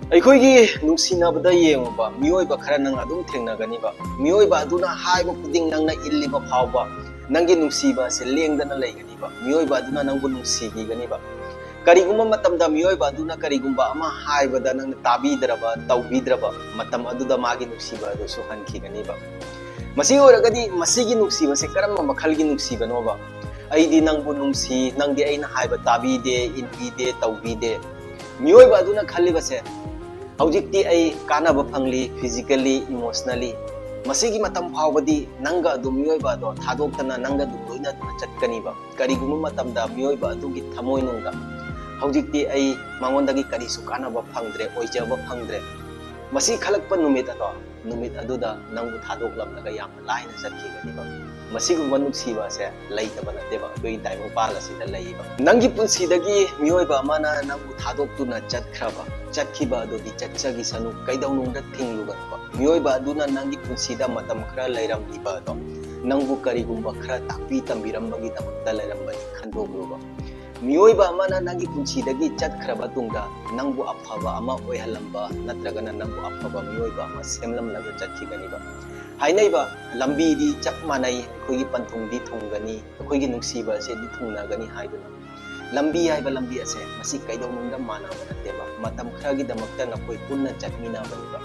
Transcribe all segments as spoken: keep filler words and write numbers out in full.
ꯑꯩꯈꯣꯏꯒꯤ ꯅꯨꯡꯁꯤꯅꯕꯗ ꯌꯦꯡꯉꯨꯕ, ꯃꯤꯑꯣꯏꯕ ꯈꯔ ꯅꯪ ꯑꯗꯨꯝ ꯊꯦꯡꯅꯒꯅꯤꯕ꯫ ꯃꯤꯑꯣꯏꯕ ꯑꯗꯨꯅ ꯍꯥꯏꯕ ꯈꯨꯗꯤꯡ ꯅꯪꯅ ꯏꯜꯂꯤꯕ ꯐꯥꯎꯕ ꯅꯪꯒꯤ ꯅꯨꯡꯁꯤꯕ ꯑꯁꯤ ꯂꯦꯡꯗꯅ ꯂꯩꯒꯅꯤꯕ꯫ ꯃꯤꯑꯣꯏꯕ ꯑꯗꯨꯅ ꯅꯪꯕꯨ ꯅꯨꯡꯁꯤꯕꯤꯒꯅꯤꯕ꯫ ꯀꯔꯤꯒꯨꯝꯕ ꯃꯇꯝꯗ ꯃꯤꯑꯣꯏꯕ ꯑꯗꯨꯅ ꯀꯔꯤꯒꯨꯝꯕ ꯑꯃ ꯍꯥꯏꯕꯗ ꯅꯪꯅ ꯇꯥꯕꯤꯗ꯭ꯔꯕ, ꯇꯧꯕꯤꯗ꯭ꯔꯕ, ꯃꯇꯝ ꯑꯗꯨꯗ ꯃꯥꯒꯤ ꯅꯨꯡꯁꯤꯕ ꯑꯗꯨꯁꯨ ꯍꯟꯈꯤꯒꯅꯤꯕ꯫ ꯃꯁꯤ ꯑꯣꯏꯔꯒꯗꯤ ꯃꯁꯤꯒꯤ ꯅꯨꯡꯁꯤꯕꯁꯦ ꯀꯔꯝꯕ ꯃꯈꯜꯒꯤ ꯅꯨꯡꯁꯤꯕꯅꯣꯕ? "ꯑꯩꯗꯤ ꯅꯪꯕꯨ ꯅꯨꯡꯁꯤ, ꯅꯪꯗꯤ ꯑꯩꯅ ꯍꯥꯏꯕ ꯇꯥꯕꯤꯗꯦ, ꯏꯟꯕꯤꯗꯦ, ꯇꯧꯕꯤꯗꯦ"꯫ ꯃꯤꯑꯣꯏꯕ ꯑꯗꯨꯅ ꯈꯜꯂꯤꯕꯁꯦ, "ꯍꯧꯖꯤꯛꯇꯤ ꯑꯩ ꯀꯥꯟꯅꯕ ꯐꯪꯂꯤ, physically, emotionally꯫ ꯃꯁꯤꯒꯤ ꯃꯇꯝ ꯐꯥꯎꯕꯗꯤ ꯅꯪꯒ ꯑꯗꯨꯝ ꯃꯤꯑꯣꯏꯕ ꯑꯗꯣ ꯊꯥꯗꯣꯛꯇꯅ ꯅꯪꯒ ꯑꯗꯨꯝ ꯂꯣꯏꯅꯗꯨꯅ ꯆꯠꯀꯅꯤꯕ"꯫ ꯀꯔꯤꯒꯨꯝꯕ ꯃꯇꯝꯗ ꯃꯤꯑꯣꯏꯕ ꯑꯗꯨꯒꯤ ꯊꯃꯣꯏꯅꯨꯡꯗ, "ꯍꯧꯖꯤꯛꯇꯤ ꯑꯩ ꯃꯉꯣꯟꯗꯒꯤ ꯀꯔꯤꯁꯨ ꯀꯥꯟꯅꯕ ꯐꯪꯗ꯭ꯔꯦ, ꯑꯣꯏꯖꯕ ꯐꯪꯗ꯭ꯔꯦ"꯫ ꯃꯁꯤ ꯈꯜꯂꯛꯄ ꯅꯨꯃꯤꯠ ꯑꯗꯣ, ꯅꯨꯃꯤꯠ ꯑꯗꯨꯗ ꯅꯪꯕꯨ ꯊꯥꯗꯣꯛꯂꯝꯂꯒ ꯌꯥꯝꯅ ꯂꯥꯏꯅ ꯆꯠꯈꯤꯒꯅꯤꯕ꯫ ꯃꯁꯤꯒꯨꯝꯕ ꯅꯨꯡꯁꯤꯕ ꯑꯁꯦ ꯂꯩꯇꯕ ꯅꯠꯇꯦꯕ, ꯑꯩꯈꯣꯏꯒꯤ ꯇꯥꯏꯕꯪꯄꯥꯜ ꯑꯁꯤꯗ ꯂꯩꯌꯦꯕ꯫ ꯅꯪꯒꯤ ꯄꯨꯟꯁꯤꯗꯒꯤ ꯃꯤꯑꯣꯏꯕ ꯑꯃꯅ ꯅꯪꯕꯨ ꯊꯥꯗꯣꯛꯇꯨꯅ ꯆꯠꯈ꯭ꯔꯕ, ꯆꯠꯈꯤꯕ ꯑꯗꯨꯗꯤ ꯆꯠꯆꯈꯤꯁꯅꯨ, ꯀꯩꯗꯧꯅꯨꯡꯗ ꯊꯤꯡꯂꯨꯒꯅꯨꯕ꯫ ꯃꯤꯑꯣꯏꯕ ꯑꯗꯨꯅ ꯅꯪꯒꯤ ꯄꯨꯟꯁꯤꯗ ꯃꯇꯝ ꯈꯔ ꯂꯩꯔꯝꯂꯤꯕ ꯑꯗꯣ, ꯅꯪꯕꯨ ꯀꯔꯤꯒꯨꯝꯕ ꯈꯔ ꯇꯥꯛꯄꯤ ꯇꯝꯕꯤꯔꯝꯕꯒꯤꯗꯃꯛꯇ ꯂꯩꯔꯝꯕꯅꯤ ꯈꯟꯗꯣꯛꯂꯨꯕ꯫ ꯃꯤꯑꯣꯏꯕ ꯑꯃꯅ ꯅꯪꯒꯤ ꯄꯨꯟꯁꯤꯗꯒꯤ ꯆꯠꯈ꯭ꯔꯕ ꯇꯨꯡꯗ, ꯅꯪꯕꯨ ꯑꯐꯕ ꯑꯃ ꯑꯣꯏꯍꯜꯂꯝꯕ ꯅꯠꯇ꯭ꯔꯒꯅ ꯅꯪꯕꯨ ꯑꯐꯕ ꯃꯤꯑꯣꯏꯕ ꯑꯃ ꯁꯦꯝꯂꯝꯂꯒ ꯆꯠꯈꯤꯒꯅꯤꯕ꯫ ꯍꯥꯏꯅꯩꯕ, "ꯂꯝꯕꯤꯗꯤ ꯆꯞ ꯃꯥꯟꯅꯩ, ꯑꯩꯈꯣꯏꯒꯤ ꯄꯟꯊꯨꯡꯗꯤ ꯊꯨꯡꯒꯅꯤ, ꯑꯩꯈꯣꯏꯒꯤ ꯅꯨꯡꯁꯤꯕ ꯑꯁꯤꯗꯤ ꯊꯨꯡꯅꯒꯅꯤ" ꯍꯥꯏꯗꯨꯅ꯫ ꯂꯝꯕꯤ ꯍꯥꯏꯕ ꯂꯝꯕꯤ ꯑꯁꯦ ꯃꯁꯤ ꯀꯩꯗꯧꯅꯨꯡꯗ ꯃꯥꯟꯅꯕ ꯅꯠꯇꯦꯕ꯫ ꯃꯇꯝ ꯈꯔꯒꯤꯗꯃꯛꯇ ꯅꯈꯣꯏ ꯄꯨꯟꯅ ꯆꯠꯃꯤꯟꯅꯕꯅꯤꯕ꯫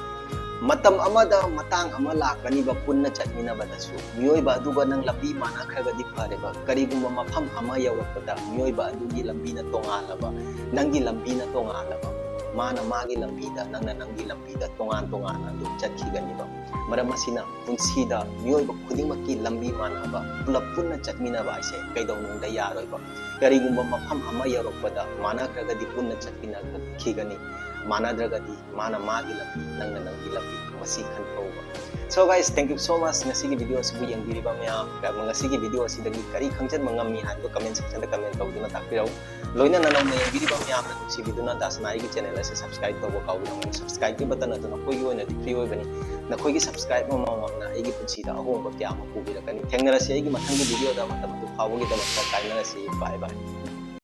ꯃꯇꯝ ꯑꯃꯗ ꯃꯇꯥꯡ ꯑꯃ ꯂꯥꯛꯀꯅꯤꯕ ꯄꯨꯟꯅ ꯆꯠꯃꯤꯟꯅꯕꯗꯁꯨ꯫ ꯃꯤꯑꯣꯏꯕ ꯑꯗꯨꯒ ꯅꯪ ꯂꯝꯕꯤ ꯃꯥꯟꯅꯈ꯭ꯔꯒꯗꯤ ꯐꯔꯦꯕ꯫ ꯀꯔꯤꯒꯨꯝꯕ ꯃꯐꯝ ꯑꯃ ꯌꯧꯔꯛꯄꯗ ꯃꯤꯑꯣꯏꯕ ꯑꯗꯨꯒꯤ ꯂꯝꯕꯤꯅ ꯇꯣꯉꯥꯜꯂꯕ, ꯅꯪꯒꯤ ꯂꯝꯕꯤꯅ ꯇꯣꯉꯥꯜꯂꯕ, ꯃꯥꯅ ꯃꯥꯒꯤ ꯂꯝꯕꯤꯗ, ꯅꯪꯅ ꯅꯪꯒꯤ ꯂꯝꯕꯤꯗ ꯇꯣꯉꯥꯟ ꯇꯣꯉꯥꯟꯅ ꯑꯗꯨꯝ ꯆꯠꯈꯤꯒꯅꯤꯕ꯫ ꯃꯔꯝ ꯑꯁꯤꯅ ꯄꯨꯟꯁꯤꯗ ꯃꯤꯑꯣꯏꯕ ꯈꯨꯗꯤꯡꯃꯛꯀꯤ ꯂꯝꯕꯤ ꯃꯥꯟꯅꯕ, ꯄꯨꯂꯞ ꯄꯨꯟꯅ ꯆꯠꯃꯤꯟꯅꯕ ꯍꯥꯏꯁꯦ ꯀꯩꯗꯧꯅꯨꯡꯗ ꯌꯥꯔꯣꯏꯕ꯫ ꯀꯔꯤꯒꯨꯝꯕ ꯃꯐꯝ ꯑꯃ ꯌꯧꯔꯛꯄꯗ ꯃꯥꯟꯅꯈ꯭ꯔꯒꯗꯤ ꯄꯨꯟꯅ ꯆꯠꯃꯤꯟꯅꯈꯤꯒꯅꯤ, ꯃꯥꯟꯅꯗ꯭ꯔꯒꯗꯤ ꯃꯥꯅ ꯃꯥꯒꯤ ꯂꯝꯕꯤ, ꯅꯪꯅ ꯅꯪꯒꯤ ꯂꯝꯕꯤ, ꯃꯁꯤ ꯈꯟꯊꯧꯕ꯫ So guys, thank you so much꯫ ꯉꯁꯤꯒꯤ video ꯑꯁꯤꯕꯨ ꯌꯦꯡꯕꯤꯔꯤꯕ ꯃꯌꯥꯝ, ꯉꯁꯤꯒꯤ video ꯑꯁꯤꯗꯒꯤ ꯀꯔꯤ ꯈꯪꯖꯟꯕ ꯉꯝꯃꯤ ꯍꯥꯏꯕꯗꯨ comment section ꯗ comment ꯇꯧꯗꯨꯅ ꯇꯥꯛꯄꯤꯔꯛꯎ꯫ ꯂꯣꯏꯅꯅ ꯅꯧꯅ ꯌꯦꯡꯕꯤꯔꯤꯕ ꯃꯌꯥꯝꯅ ꯅꯨꯡꯁꯤꯕꯤꯗꯨꯅ ꯗꯥꯁꯅꯥ ꯑꯩꯒꯤ channel ꯑꯁꯤ subscribe ꯇꯧꯕ ꯀꯥꯎꯕꯤꯔꯝꯒꯅꯨ꯫ Subscribe ꯀꯤ button ꯑꯗꯨ ꯅꯈꯣꯏꯒꯤ ꯑꯣꯏꯅꯗꯤ free ꯑꯣꯏꯕꯅꯤ꯫ ꯅꯈꯣꯏꯒꯤ subscribe ꯑꯃꯃꯝꯅ ꯑꯩꯒꯤ ꯄꯨꯟꯁꯤꯗ ꯑꯍꯣꯡꯕ ꯀꯌꯥ ꯑꯃ ꯄꯨꯕꯤꯔꯛꯀꯅꯤ꯫ ꯊꯦꯡꯅꯔꯁꯤ ꯑꯩꯒꯤ ꯃꯊꯪꯒꯤ video ꯗ꯫ ꯃꯇꯝ ꯑꯗꯨ ꯐꯥꯎꯕꯒꯤꯗꯃꯛꯇ ꯀꯥꯏꯅꯔꯁꯤ꯫ Bye bye꯫